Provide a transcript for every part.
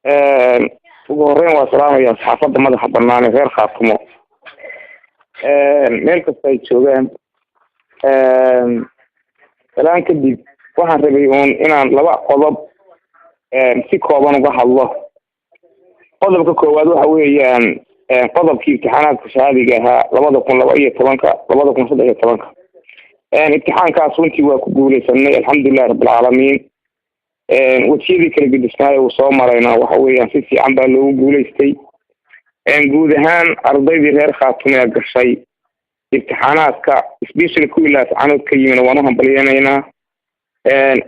Ugu horeyn waa salaamaya saxaafadda madaxa banaan ee reer Khaatumo meel kasta ay joogaan. Salaan kadib, waxaan rabay uun inaan laba qodob si kooban uga hadlo. Qodobka koowaad waxa weeyaan qodobkii imtixaanaadka shahaadiga ahaa 2012-ka, 2013-ka. Imtixaankaas runtii waa ku guuleysanay, alxamdulilahi rabbilcaalamiin. Wejiyadii kala gedisnaayo uu soo marayna waxa weeyaan si fiican baa loogu guuleystay. Guud ahaan ardaydii reer Khaatumo ee gashay imtixaanaadka, specially kuwii Laascanood ka yimina, waan u hambalyeynaynaa.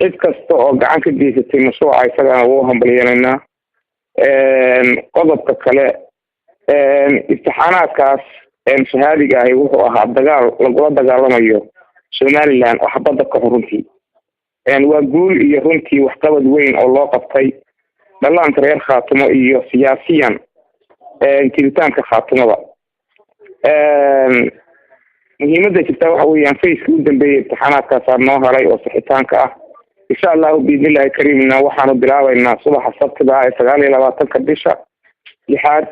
Cid kasta oo gacan ka geysatay mashruuca isagana waa u hambalyeynaynaa. Qodobka kale, imtixaanaadkaas shahaadiga ahi wuxuu ahaa dagaal lagula dagaalamayo Somaliland oo xabadda ka xun. Runtii waa guul iyo runtii waxqabad weyn oo loo qabtay dhallaanka reer Khaatumo iyo siyaasiyan jiritaanka Khaatumada. Muhiimadda jirtaa waxa weeyaan phase-ka u dambeeyay imtixaanaadkaasaa noo helay oo sixitaanka ah. Insha Allahu biidnillahi kariimna waxaanu bilaabeynaa subaxa Sabtida ah ee 29-ka bisha lixaad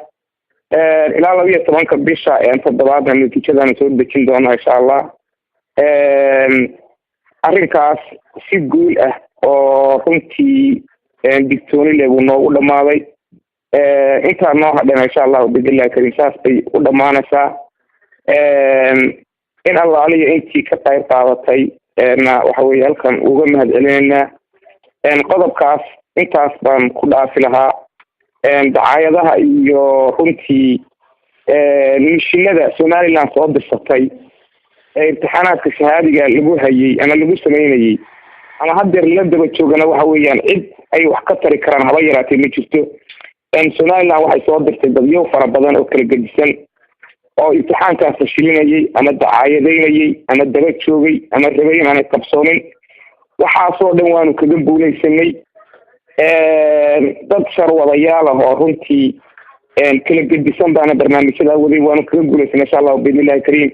ilaa 12-ka bisha toddobaadna natiijadaanu soo dejin doona, insha Allah. Arrinkaas si guul ah oo runtii digtooni leh buu noogu dhamaaday. Intaa noo hadhana, insha Allahu biidnillahi kariim, saas bay u dhamaanaysaa. In Allaaliya intii ka qayb qaadatay na waxa weye halkan uga mahad celinaynaa. Qodobkaas intaas baan ku dhaafi lahaa. Dacaayadaha iyo runtii mishinada Somaliland soo dirsatay ee imtixaanaadka shahaadiga lagu hayay ama lagu sameynayay ama haddeer la daba joogana, waxa weeyaan cid ay wax ka tari karaan haba yaraatee ma jirto. Somaliland waxay soo dirtay dadyo fara badan oo kala gedisan oo imtixaankaas fashilinayay ama dacaayadaynayay ama daba joogay ama rabay inaanay qabsoomin. Waxaasoo dhan waanu kaga guuleysanay. Dad sharwadayaal ah oo runtii kala gedisan baana barnaamijyada waday, waanu kaga guuleysanay, insha Allahu biidnillahi kariim.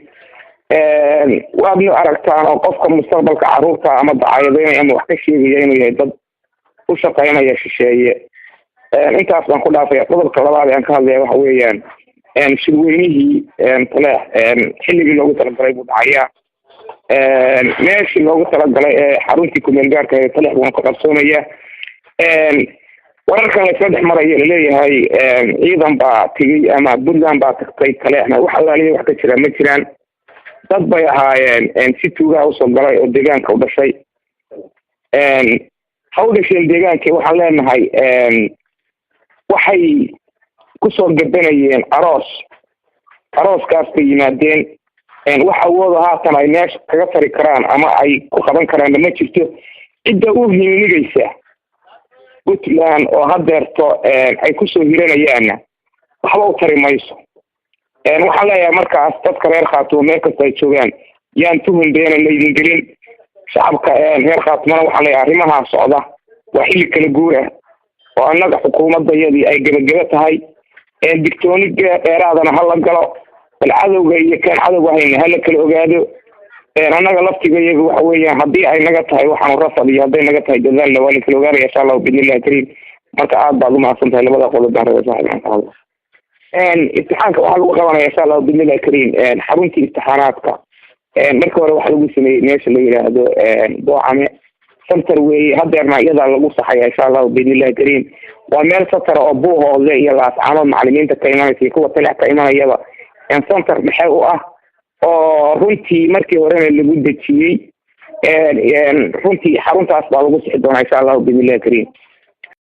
Waadna aragtaan oo qofka mustaqbalka caruurta ama dacaayadaynaya ama wax ka sheegaya inuu yahay dad u shaqeynaya shisheeye. Intaas baan ku dhaafaya. Qodobka labaad ee aan ka hadlaya waxa weeyaan shirweynihii Taleex xilligii loogu talagalay buu dhacayaa. Meeshii loogu talagalay ee xaruntii kumeel gaarka ee Taleex buuna ka qabsoomaya. Wararkan la isla dhex marayo laleeyahay ciidan baa tegey ama Puntland baa tagtay Taleexna, wax allaaliya wax ka jira ma jiraan. Dad bay ahaayeen si tuugaha usoo galay oo deegaanka u dhashay. Ha u dhasheen deegaanka, waxaan leenahay waxay kusoo gabanayeen aroos, arooskaas bay yimaadeen. Wax awooda haatan ay meesha kaga tari karaan ama ay ku qaban karaanna ma jirto. Cidda u hinigaysa Puntland oo hadeerto ay kusoo hiranayaanna waxba u tari mayso. Waxaan leeyahay markaas dadka reer Khaatumo meel kasta ay joogaan, yaan tuhun beena laydin gelin. Shacabka reer Khaatumona waxaan leeyahay arrimahaa socda waa xilli kala guur ah oo annaga xukuumadayadii ay gebagebo tahay. Digtooni dheeraadana ha la galo, bal cadowga iyo kaan cadowga hayna hala kala ogaado. Annaga laftiga iyaga waxa weeyaan haddii ay naga tahay waxaanu rafad iyo hadday naga tahay dadaalna waa la kala ogaanaya, insha Allahu biidnillahi kariim. Marka aad baad umahadsan tahay. Labada qodob baan rabay, saaxib, aan ka hadlo. Imtixaanka waxaa lagu qabanaya, insha Allahu biidnillahi kariim, xaruntii imtixaanaadka. Marka hore waxaa lagu sameeyey meesha la yidhaahdo Boocame center weeye, hadeerna iyadaa lagu saxaya, insha Allahu biidnillahi kariim. Waa meel satara oo Buuhoodle iyo Laascanood macalimiinta ka imanaysa iyo kuwa Talex ka imanayaba center dhexe u ah oo runtii markii horena lagu dejiyey. Runtii xaruntaas baa lagu sixi doonaa, insha Allahu biidnillahi kariim.